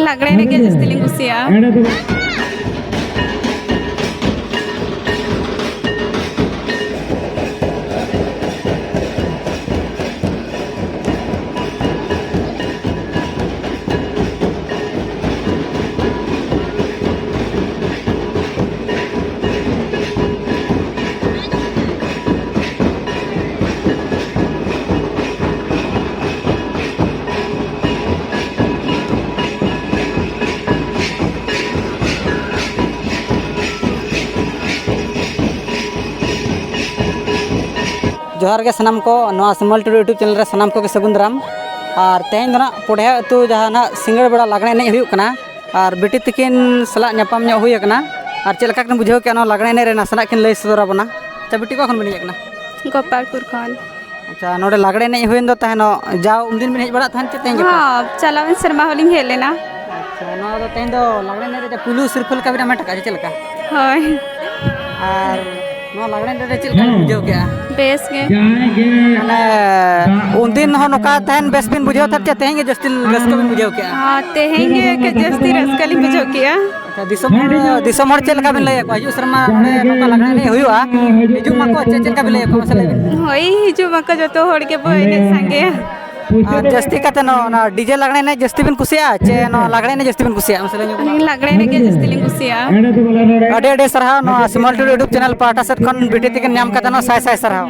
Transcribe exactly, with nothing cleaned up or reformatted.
ᱞᱟᱜᱽᱲᱮ ᱮᱱᱮᱡ ᱜᱮ ᱡᱟᱹᱥᱛᱤ ᱞᱤᱧ ᱠᱩᱥᱤᱭᱟᱜᱼᱟ᱾ ᱡᱚᱦᱟᱨ ᱜᱮ ᱥᱟᱱᱟᱢ ᱠᱚ, ᱱᱚᱣᱟ ᱥᱤᱢᱚᱞ ᱴᱩᱰᱩ YouTube ᱪᱮᱱᱮᱞ ᱨᱮ ᱥᱟᱱᱟᱢ ᱠᱚᱜᱮ ᱥᱟᱹᱜᱩᱱ ᱫᱟᱨᱟᱢ᱾ ᱟᱨ ᱛᱮᱦᱮᱧ ᱫᱚ ᱱᱟᱜ ᱯᱚᱰᱷᱮ ᱟᱹᱛᱩ ᱡᱟᱦᱟᱸ ᱱᱟᱜ ᱥᱤᱸᱜᱟᱹᱲ ᱵᱮᱲᱟ ᱞᱟᱜᱽᱲᱮ ᱮᱱᱮᱡ ᱦᱩᱭᱩᱜ ᱠᱟᱱᱟ, ᱟᱨ ᱵᱤᱴᱤ ᱛᱤᱠᱤᱱ ᱥᱟᱞᱟᱜ ᱧᱟᱯᱟᱢ ᱧᱚᱜ ᱦᱩᱭ ᱟᱠᱟᱱᱟ᱾ ᱟᱨ ᱪᱮᱫ ᱞᱮᱠᱟ ᱠᱤᱱ ᱵᱩᱡᱷᱟᱹᱣ ᱠᱮᱜᱼᱟ ᱱᱚᱣᱟ ᱞᱟᱜᱽᱲᱮ ᱮᱱᱮᱡ ᱨᱮ? ᱱᱟᱥᱮᱱᱟᱜ ᱠᱤᱱ ᱞᱟᱹᱭ ᱥᱚᱫᱚᱨ ᱟᱵᱚᱱᱟ᱾ ᱟᱪᱪᱷᱟ ᱵᱤᱴᱤ, ᱚᱠᱟ ᱠᱷᱚᱱ ᱵᱤᱱ ᱦᱮᱡ ᱟᱠᱟᱱᱟ? ᱜᱳᱯᱟᱞᱯᱩᱨ ᱠᱷᱚᱱ᱾ ᱟᱪᱪᱷᱟ, ᱱᱚᱰᱮ ᱞᱟᱜᱽᱲᱮ ᱮᱱᱮᱡ ᱦᱩᱭᱮᱱ ᱫᱚ ᱛᱟᱦᱮᱱᱚᱜ, ᱡᱟᱣ ᱩᱱᱫᱤᱱ ᱵᱤᱱ ᱦᱮᱡ ᱵᱟᱲᱟᱜ ᱛᱟᱦᱮᱱ ᱪᱮ ᱛᱮᱦᱮᱧ ᱜᱮ first? ᱦᱚᱸ, ᱪᱟᱞᱟᱣᱮᱱ ᱥᱮᱨᱢᱟ ᱦᱚᱸᱞᱤᱧ ᱦᱮᱡ ᱞᱮᱱᱟ᱾ ᱟᱪᱪᱷᱟ, ᱱᱚᱣᱟ ᱫᱚ ᱛᱮᱦᱮᱧ ᱫᱚ ᱞᱟᱜᱽᱲᱮ ᱮᱱᱮᱡ ᱨᱮ ᱯᱩᱭᱞᱩ ᱥᱤᱨᱯᱟᱹ ᱞᱮᱠᱟ ᱵᱤᱱ ᱦᱟᱢᱮᱴ ᱟᱠᱟᱫᱼᱟ ᱪᱮ ᱪᱮᱫ ᱞᱮᱠᱟ? ᱦᱳᱭ᱾ ᱟᱨ ᱱᱚᱣᱟ ᱞᱟᱜᱽᱲᱮ ᱮᱱᱮᱡ ᱨᱮ ᱪᱮᱫ ᱞᱮᱠᱟ ᱵᱤᱱ ᱵᱩᱡᱷᱟᱹᱣ ᱠᱮᱜᱼᱟ? ᱵᱮᱥ ᱜᱮ᱾ ᱢᱟᱱᱮ ᱩᱱᱫᱤᱱ ᱦᱚᱸ ᱱᱚᱝᱠᱟ ᱛᱟᱦᱮᱱ ᱵᱮᱥ ᱵᱤᱱ ᱵᱩᱡᱷᱟᱹᱣ ᱛᱟᱦᱮᱸᱫ ᱪᱮ ᱛᱮᱦᱮᱧ ᱜᱮ ᱡᱟᱹᱥᱛᱤ ᱨᱟᱹᱥᱠᱟᱹ ᱵᱤᱱ ᱵᱩᱡᱷᱟᱹᱣ ᱠᱮᱜᱼᱟ? ᱦᱚᱸ, ᱛᱮᱦᱮᱧ ᱜᱮ ᱠᱟᱹᱡ ᱡᱟᱹᱥᱛᱤ ᱨᱟᱹᱥᱠᱟᱹ ᱞᱤᱧ ᱵᱩᱡᱷᱟᱹᱣ ᱠᱮᱜᱼᱟ᱾ ᱟᱪᱪᱷᱟ, ᱫᱤᱥᱚᱢ ᱦᱚᱲ, ᱫᱤᱥᱚᱢ ᱦᱚᱲ ᱪᱮᱫ ᱞᱮᱠᱟ ᱵᱤᱱ ᱞᱟᱹᱭ ᱟᱠᱚᱣᱟ ᱦᱤᱡᱩᱜ ᱥᱮᱨᱢᱟ ᱚᱸᱰᱮ ᱱᱚᱝᱠᱟ ᱞᱟᱜᱽᱲᱮ ᱮᱱᱮᱡ ᱦᱩᱭᱩᱜᱼᱟ, ᱦᱤᱡᱩᱜ ᱢᱟᱠᱚ, ᱪᱮᱫ, ᱪᱮᱫ ᱞᱮᱠᱟ ᱵᱤᱱ ᱞᱟᱹᱭ ᱟᱠᱚᱣᱟ ᱢᱟᱥᱮ ᱞᱟᱹᱭ ᱵᱤᱱ? ᱦᱳᱭ, ᱦᱤᱡᱩᱜ ᱢᱟᱠᱚ, ᱡᱚᱛᱚ ᱦᱚᱲ ᱜᱮᱵᱚ ᱮᱱᱮᱡ ᱥᱟᱸᱜᱮᱭᱟ᱾ ᱟᱨ ᱡᱟᱹᱥᱛᱤ ᱠᱟᱛᱮ ᱱᱚᱣᱟ, ᱚᱱᱟ DJ ᱞᱟᱜᱽᱲᱮ ᱮᱱᱮᱡ ᱡᱟᱹᱥᱛᱤ ᱵᱤᱱ ᱠᱩᱥᱤᱭᱟᱜᱼᱟ ᱪᱮ ᱱᱚᱣᱟ ᱞᱟᱜᱽᱲᱮ ᱮᱱᱮᱡ ᱡᱟᱹᱥᱛᱤ ᱵᱤᱱ ᱠᱩᱥᱤᱭᱟᱜᱼᱟ ᱢᱟᱥᱮ ᱞᱟᱹᱭ ᱧᱚᱜ ᱵᱤᱱ? ᱟᱹᱞᱤᱧ ᱞᱟᱜᱽᱲᱮ ᱮᱱᱮᱡ ᱜᱮ ᱡᱟᱹᱥᱛᱤ ᱞᱤᱧ ᱠᱩᱥᱤᱭᱟᱜᱼᱟ᱾ ᱟᱹᱰᱤ ᱟᱹᱰᱤ ᱥᱟᱨᱦᱟᱣ ᱱᱚᱣᱟ ᱥᱤᱢᱚᱞ ᱴᱩᱰᱩ YouTube ᱪᱮᱱᱮᱞ ᱯᱟᱦᱴᱟ ᱥᱮᱫ ᱠᱷᱚᱱ ᱵᱤᱴᱤ ᱛᱤᱠᱤᱱ ᱧᱟᱢ ᱠᱟᱛᱮ ᱱᱚᱣᱟ ᱥᱟᱭ ᱥᱟᱭ ᱥᱟᱨᱦᱟᱣ᱾